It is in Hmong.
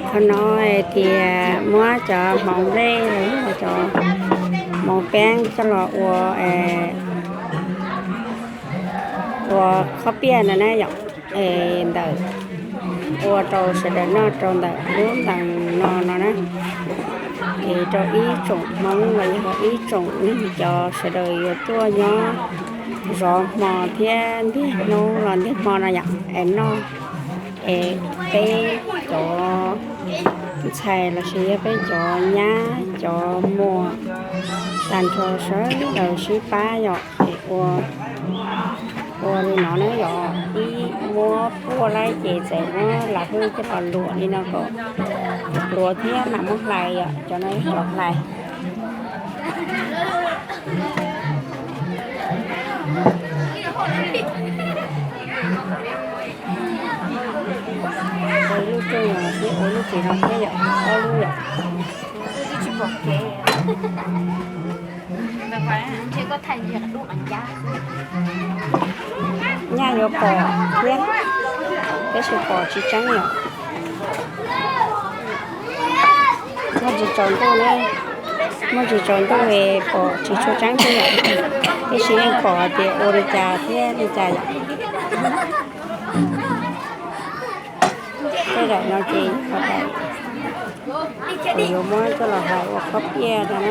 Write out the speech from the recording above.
Qhov no hais tias muab cov hmoov nplej los yog cov hmoov peeb coj los ua, ua khob piaj no na yom. Ntawm, ua rau sawv daws noj rau ntawm lub ntees no no na. Ces rau ib tsoom hmoob los yog ib tsoom neeg cov sawv daws yuav tuaj nyob zov hmo thiab ntiag hnub los ntiag hmo no yom, es noj, es peb cov ntxhais los sis yog peb cov nyab cov muam tag nrho sawv daws sib pab yom, es ua, ua li no na yom, ib muab puaj laib ces txawm muab lam hwj coj los luam li no kom luav thiab mam muab hlais yom, cov no yog cov hlais. Ua lub rooj no thiab ua lub tsev no thiab yom, ob lub yom. Nyaj yuav pom thiab, tab sis pom tsis tseeb yom. Muaj tsis tsaus ntuj ne, muaj tsis tsaus ntuj es pom tsis tshua tseeb thiab yom, tiam sis yeej pom hais tias ua li cas thiab li cas yom. Tej daim no ces yog daim uas yuav muab coj los hlais ua khob piaj no na.